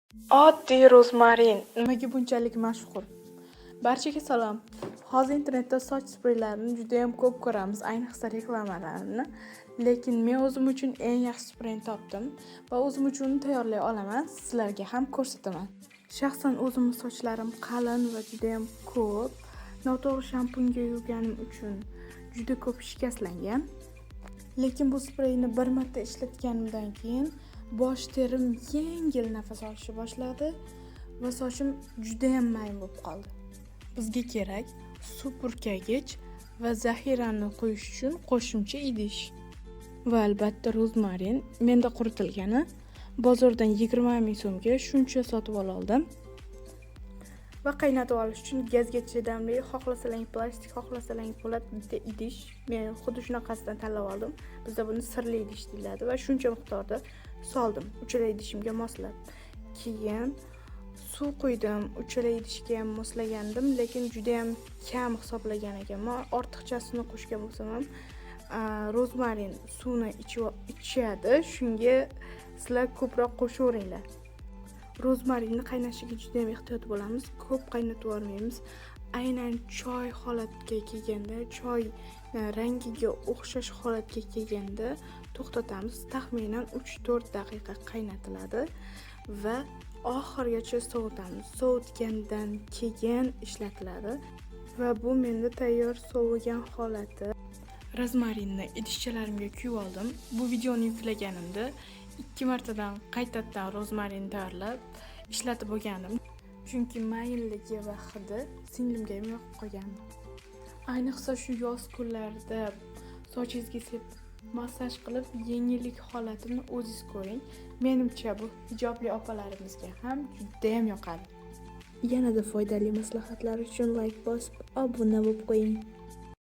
Oddiy rozmarin nimaga bunchalik mashhur? Barchaga salom. Hozir internetda soch spreylarini juda ham ko'p ko'ramiz, ayniqsa reklamalarini. Lekin men o'zim uchun eng yaxshi spreyni topdim va o'zim uchun uni tayyorlay olaman, sizlarga ham ko'rsataman. Shaxsan o'zimni sochlarim qalin va juda ham ko'p. Noto'g'ri shampunga yuvganim uchun juda ko'p shikastlangan. Lekin bu spreyni bir marta ishlatganimdan keyin bosh terim yengil nafas olishni boshladi va sochim juda ham mayin bo'lib qoldi. Bizga kerak suv purkagich va zaxirani quyish uchun qo'shimcha idish va albatta rozmarin, menda quritilgani. Bozordan 20 ming so'mga shuncha sotib oldim. Va qaynatib olish uchun gazga chidamli, xohlasalang plastik, xohlasalang po'lat bitta idish. Men xuddi shunaqasidan tanlab oldim. Bizda buni sirli idish deyiladi va shuncha miqdorda soldim uchala idishimga moslab. Keyin suv quydim, uchala idishga ham moslagandim, lekin juda ham kam hisoblagan ekanman. Ortiqchasini qo'shgan bo'lsam ham rozmarin suvni ichadi, shunga sizlar ko'proq qo'shaveringlar. Rozmarinni qaynashiga juda ham ehtiyot bo'lamiz, ko'p qaynatib yubormaymiz. Aynan choy holatga kelganda, choy rangiga o'xshash holatga kelganda to'xtatamiz. Taxminan 3-4 daqiqa qaynatiladi va oxirigacha sovutamiz. Sovutgandan keyin ishlatiladi va bu menda tayyor sovigan holati. Rozmarinni idishchalarimga quyib oldim. Bu videoni yuklaganimda 2 martadan qaytadan rozmarin tayyorlab ishlatib bo'lgandim. Chunki mayinligi va hidi singlimga ham yoqib qolgandi. Ayniqsa shu yoz kunlarida sochingizga sepib massaj qilib, yengillik holatini o'zingiz ko'ring. Menimcha, bu hijobli opalarimizga ham juda ham yoqadi. Yanada foydali maslahatlar uchun layk bosib, obuna bo'lib qo'ying.